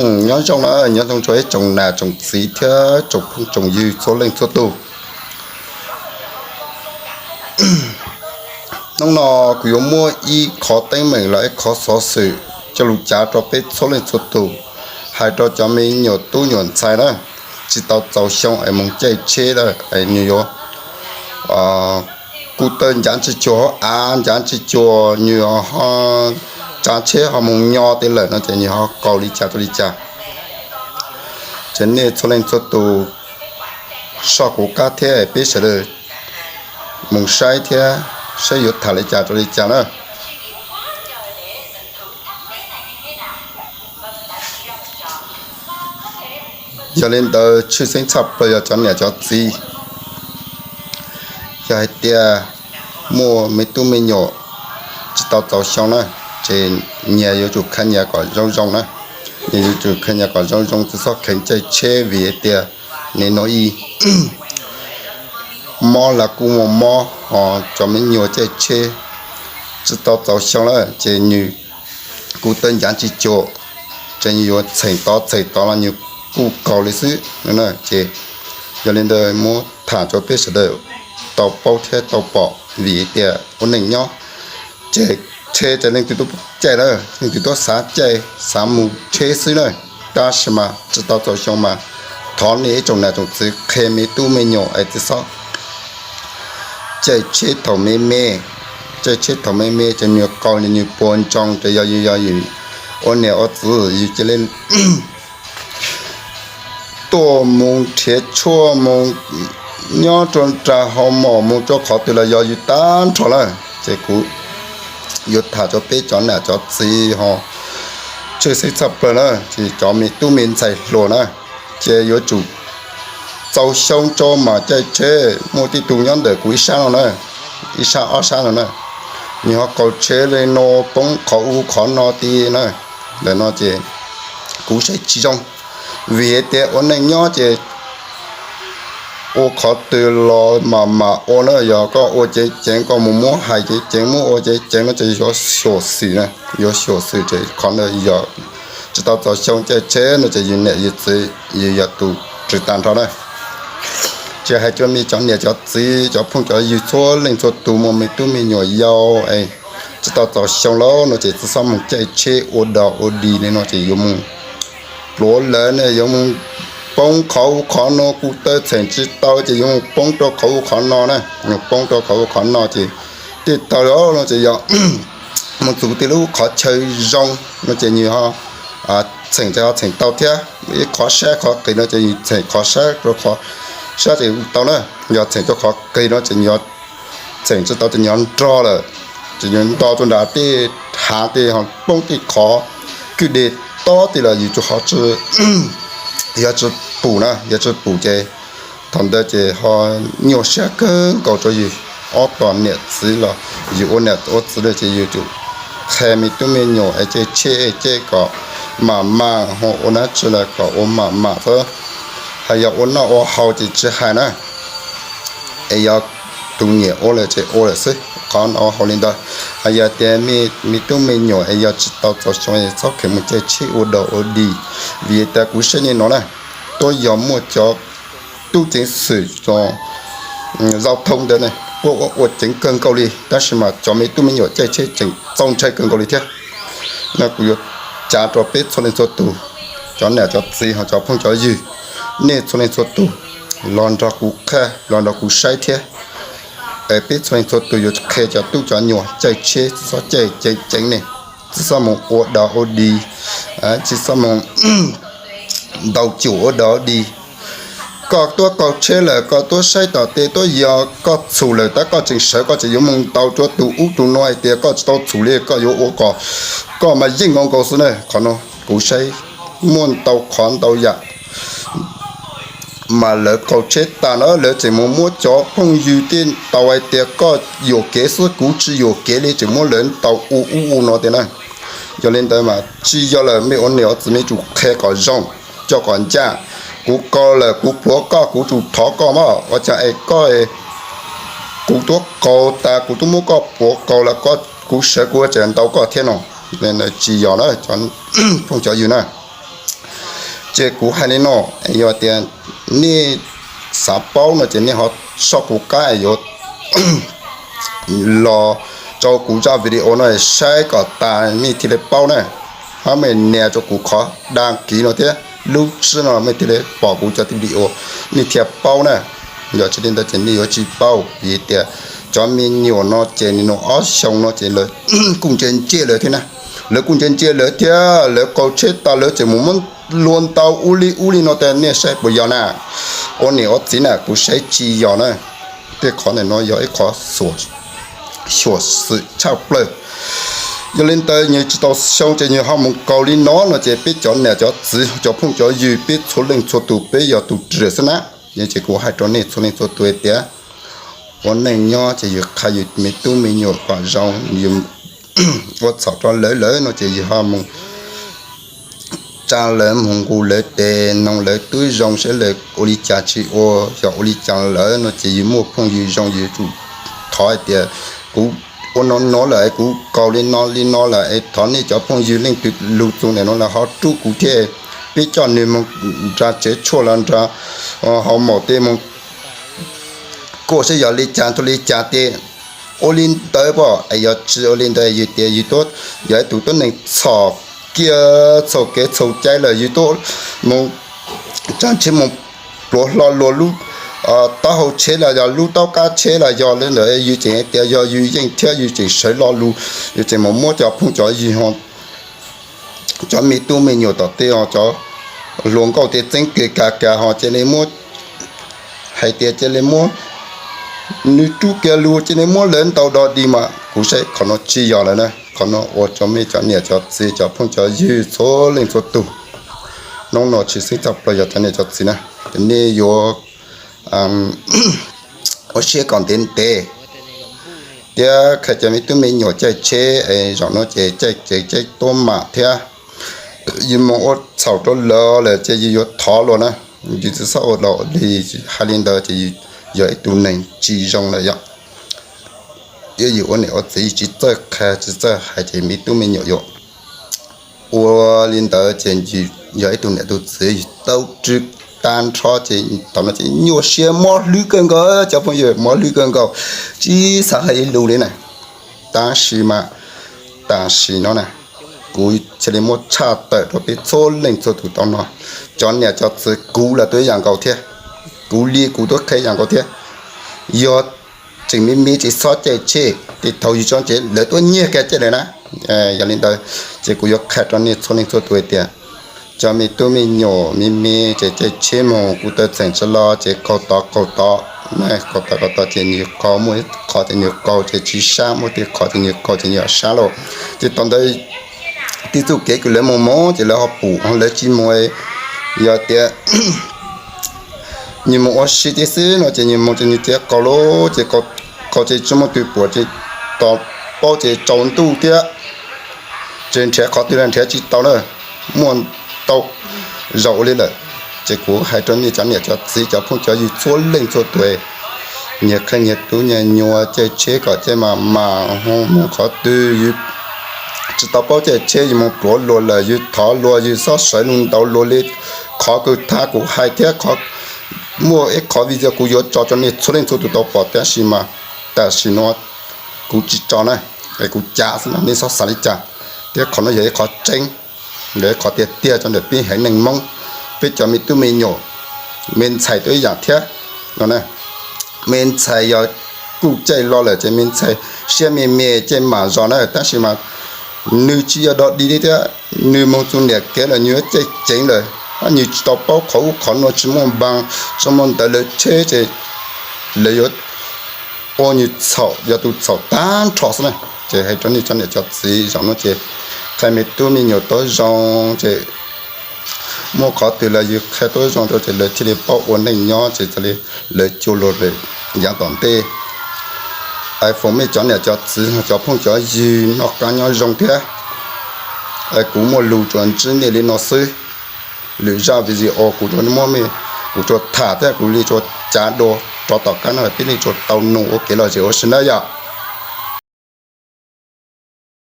Nyob zoo na, nyob zoo rau ib tsoom nam tsoom txiv thiab tsoom phooj tsoom ywg txhua leej txhua tus. Hnub no kuv yuav muab ib qhov teeb meem los ib qhov xov xwm coj lug cav rau peb txhua leej txhua tus, hais rau cov me nyuam tub nyuam ntxhais na, tsis tau txaus xyoo es mus caij tsheb lawm es nws yuav kuj tawg ncav tsis cuag hauv av, ncav tsis cuag, nws ho tsav tsheb ho mus nyo tej lawm no ces nws ho kaus li cas rau li cas. Ces nej txhua leej txhua tus soj kuv qab thiab peb sawv daws mus saib thiab saib yuav tham li cas rau li cas na. Yog li ntawd tshwj xeeb tshaj plaws yog cov niam cov txiv, yog hais tias muaj me tub me nyuam tsis tau txaus xyoo na, ces nyias yuav tsum khawb nyias kom zoo zoo na, nyias yuav tsum khawb nyias kom zoo zoo, tsis txhob kheev caij tsheb vim hais tias nim no ib mob los kuj muaj mob, ho cov me nyuam caij tsheb tsis tau txaus xyoo lawm ces nws kuj tawg ncav tsis cuag, ces nws yuav txheem tod txheem tod los nws kuj kaus li xwb no. Ces yog li ntawd muab tham rau peb sawv daws tau paub thiab tau pom, vim tias ua neej nyob ces tsheb ces leej twg tuaj caij lawm, leej twg tuaj xav caij xav mus tsheb xwb na. Tab sis mas tsis tau txaus xyoo mas thov nej ib tsoom nam tsoom txiv qhia me tub me nyuam es tsis txhob caij tsheb thaum me me. Caij tsheb thaum me me ces nws kaus nws puas ntsoog, ces yog yus yog yus ua niam ua txiv yus cia li tuaj mus nrhiav tshuaj mus nyob rau nram hoo mom mus rau qhov twg los yog yus tag nrho lawm. Ces kuv yuav tham rau peb cov nam cov txiv ho tshwj xeeb tshaj plaws na, ces cov me tub me ntxhais hluas na, ces yuav tsum txaus xyoo tso mam caij tsheb. Muaj tej tug nyob ntawm kuv ib sab no na, ib sab ob sab no na, nws ho kaus tsheb li no poob qhov u qhov no ti na. Ntawm no ces kuv saib tsis zoo, vim tias ua neej nyob ces ua qhov twg los mam mam ua na, yog koj ua ceev ceev koj mus muab hais ceev ceev muab ua ceev ceev no ces yuav xyuam xim, yuav xyuam xim ces qhov ntawd yog tsis tau txaus xyoo caij tsheb no ces yus niam yus txiv yus yog tus ris tag nrho na. Ces hais rau nej cov niam cov txiv cov phooj cov ywg txhua leej txhua tus muaj me tub me nyuam yau es tsis tau txaus xyoo lawm no ces tsis txhob mus caij tsheb ua dog ua dig li no ces yuav mus pluav lawv ne, yuav mus poob qhov u qhov no, kuv taw txheem tsis tau ces yuav mus poob rau qhov u qhov no na, mus poob rau qhov u qhov no ces tej taw no ces yog mus txug tej lub qhov chaw zoo no ces nws ho txheem ces ho txheem tau thiab. Ib qhov sab qhov qis no ces yus txheem qhov sab rau qhov sab ces tau na, yog txheem rau qhov qis no ces yus txheem tsis tau ces yus nrog lawm, ces yus nto rau nram tej hav tej ho poob tej qhov kwj deg tob tej los yus tsis, yog tsis pum na, yog tsis pum ces thaum ntawd ces ho nyuaj siab kawg nkaus rau yus ob tog niam txiv los yus ua niam ua txiv lawm ces yus tsum qhia me tub me nyuam es caij tsheb caij kom mam mam, ho ua dab tsi los kom ua mam mam xwb. Hais yog ua noj ua haus ces tsis hais na, es yog tus nyiam ua lawm ces ua lawm xwb, qhov noj haus li ntawd. Hais yog tias me tub me nyuam es yog tsis tau txaus xyoo es txhob kheev mus caij tsheb ua dog ua dig, vim tias kuv saib li no na, tuab yog muaj cov tub ceev xwm zau thoo ntawd ne, kuj ua ceev kawg nkaus li, tab sis mas cov me tub me nyuam caij tsheb tseem txaus ntshai kawg nkaus li thiab. No kuv yuav cav rau peb txhua leej txhua tus, cov niam cov txiv ho cov phooj cov ywg, nej txhua leej txhua tus los nrog kuv qhia los nrog kuv saib thiab. Es peb txhua leej txhua tus yuav qhia cov tub cov nyuam caij tsheb tsis txhob caij ceev ceev ne, tsis txhob mus ua dog ua dig, tsis txhob mus ntaus cum ua dog ua dig. Koj tuab kaus tsheb lawm koj tuab saib tom tej tuab yog koj txhum lawm tab koj tseem sawv koj tseem yuav mus ntaus rau tus ub tus no hais tias koj tsis tau txhum li koj yuav ua kom koj mas yeej nkaus nkaus xwb na. Qhov no kuv saib muaj ntau qhov ntau yam mas lawv kaus tsheb tas na lawv tseem mus muab cov phooj ywg tej tau hais tias koj yuam kev xwb kuv tsis yuam kev li tseem muab lawv ntaus u ub u no tias na. Yog li ntawd mas tsis yog lawm, mej ua niam ua txiv mej tsum qhia kom zoo, coj kom ncaj. Kuv kaus lawm kuv pluav koj kuv tsum thov koj mas ua cas es koj, kuv tuab kaus tas kuv tuab muab koj pluav kaus lawm kuv sawv kuv tseem ntaus koj thiab no. Tsis yog na cov phooj cov ywg na. Ces kuv hais li no, yog tias nej xav paub no ces nej ho soj kuv qab yuav los rau kuv zaj video no saib kom tas nej thiaj li paub na. Hab mej nias rau kuv qhov dag kiv no thiab lub tswb no mej thiaj li pom kuv cov video, nej thiaj paub na. Yog tsis li ntawd ces nej yuav tsis paub vim tias cov me nyuam no ces nim no ob xyoo no ces lawv kuj ntse ntse lawv thiab na. Lawv kuj ntse ntse lawv thiab, lawv qaug tsheb tas lawv tseem mus muab lua ntau ub li ub li no tas nej saib puas yog na. Ua niam ua txiv na, kuv saib tsis yog na. Tej qhov ntawm no yog ib qhov xyuam xim tshaj plaws. Yog li ntawd nws tsis tau xyoo ces nws ho mus kaus li no no ces peb cov niam cov txiv cov phooj cov ywg peb txhua leej txhua tus peb yog tus riam xwb na. Ces kuv hais rau nej txhua leej txhua tus tias ua neej nyob ces yus qha yus me tub me nyuam kom zoo, yus ua txhaum rau lawv lawm no ces yus ho mus tsa lawv mus nqus lawv tes noog lawv twb zoo saib lawv ua li cas tsis ua, yog ua li cas lawm no ces yus muaj phooj ywg zoo yus yuav tsum thov hais tias kuv ua no no lawm kuv kaus li no li no lawm es thov nej cov phooj ywg leej twg lug txug ntawm no lawm ho rub kuv thiab, peb coj nws mus nra tsev tshuaj los nra hauv maum tej mus kuaj saib yog li cas tau li cas tias ua li ntawd pom es yog tsis ua li ntawd yus tias yus tuab yog ib tug tuab neeg txhaum kiag txhaum kev txhaum cai lawm yus tuab mus tsa tsheb mus pluav hlo luag lub taub hau tsheb los yog lub taub qab tsheb los yog li ntawd yus tseem tias yog yus yeej thiab yus tseem sawv lo lus, yus tseem mus muab cov phooj cov ywg ho cov me tub me nyuam tom tej ho cov hluas nkauj tej txeeb kiag kag kag ho cia li muab hais tias cia li muab nws rub kiag lug cia li muab lawv ntaus dog dig mas kuv saib qhov no tsis yog lawm na. Qhov no ua rau mej cov niam cov txiv cov phooj cov ywg txhua leej txhua tug, hnub no tshwj xeeb tshaj plaws yog cov niam cov txiv na, ces nej yuav ua siab kom ntev ntev thiab qhia cov me tub me nyuam caij tsheb es zaum no ces caij tsev caij tuab mam thiab yus mus ua txhaum rau lawv lawm ces yus yuav thov luag na. Yus tsis txhob ua li hais li ntawd ces yus yog ib tug neeg tsis zoo lawm yom. Yog yus ua niam ua txiv yus tsis txawj qhia tsis txawj hais ces me tub me nyuam yuav ua li ntawd ces yus yog ib tug niam tug txiv yus tau rw tag nrho ces thaum no ces nyuaj siab mob hlwb kawg nkaus cov phooj ywg, mob hlwb kawg nkaus, tsis xav hais ib lus li na. Tab sis mas tam sim no na kuv thiaj li muab tshaj tawm rau peb txhua leej txhua tus tau no, cov niam cov txiv kuv los tuaj ib yam nkaus thiab, kuv li kuv tuaj qhia ib yam nkaus thiab. Yog tseem me me tsis txhob caij tsheb ces thaum yus tso tsev lawv tuaj nyiag kiag caij lawm na. Yog li ntawd ces kuv yuav qhia rau nej txhua leej txhua tus hais tias cov me tub me nyuam me me ces caij tsheb mus kuv taw txheem tsa lo ces qaug tod qaug tod, qaug tod qaug tod ces nws qaug, muaj ib qhov ces nws qaug ces tsis sab, muaj tej qhov ces nws qaug ces nws sab lauj. Ces thaum ntawd tej txuj kev kws lawv mus mus ces lawv ho pum lawv tsis mus, yog tias nws mus ua si tej xwb no ces nws mus ces nws cia qaug lauj, ces qaug ces tsis muaj twg pum ces tos paub ces tsaus ntuj thiab ces nrhiav qhov twg los nrhiav tsis tau na. Muaj tau zaus ua li lawm. Ces kuv hais rau nej cov niam cov txiv cov phooj cov ywg txhua leej txhua tus, nyias qhia nyias tub nyias nyuam caij tsheb kom caij mas mas ho mus qhov twg yus tsis tau paub caij tsheb yus mus pluav luag lawm yus thov luag yus txhob sawv lug ntaus luag li. Qhov kws thaum kuv hais thiab muaj ib qhov video kuv yuav tso rau nej txhua leej txhua tus tau pom tab sis mas tam sim no kuv tsis tso na, es kuv cav xwb no nej txhob xav li cas. Thiab qhov no yog ib qhov tseeb, yog ib qhov tiag tiag rau ntawm peb haiv neeg Hmoob, peb cov me tub me nyuam, me ntxhais tuaj ib yam thiab no. Me ntxhais yog kuj caij lo lawm ces me ntxhais siab me me caij mam zos na, tab sis mas nws tsis yog dog dig li thiab, nws mus txug niam kev lawm nws yuav caij ceev lawm, nws tsis tau paub qhov ub qhov no tsis muaj npas, tsis muaj ntawv lawv tsheb ces lawv yuav ua nws txhaum, yog tus txhaum tag nrho xwb na. Ces hais rau nej cov niam cov txiv zaum no ces qhia me tub me nyuam tau zoo ces muaj qhov twg los yus qhia tau zoo rau ces lawv thiaj li paub ua neej nyob ces txawm li lawv cuag luag yav tom ntej. Foom mej cov niam cov txiv cov phooj cov ywg noj qab nyob zoo thiab. Kuv muaj lus tsuas ntsib nej li no xwb. Lwm zaj video kuv muab mej, kuv tsuas tham thiab kuv li tsuas cav dua rau tom qab no peb li tsuas tau nug ua kev lom zem ua si na yom.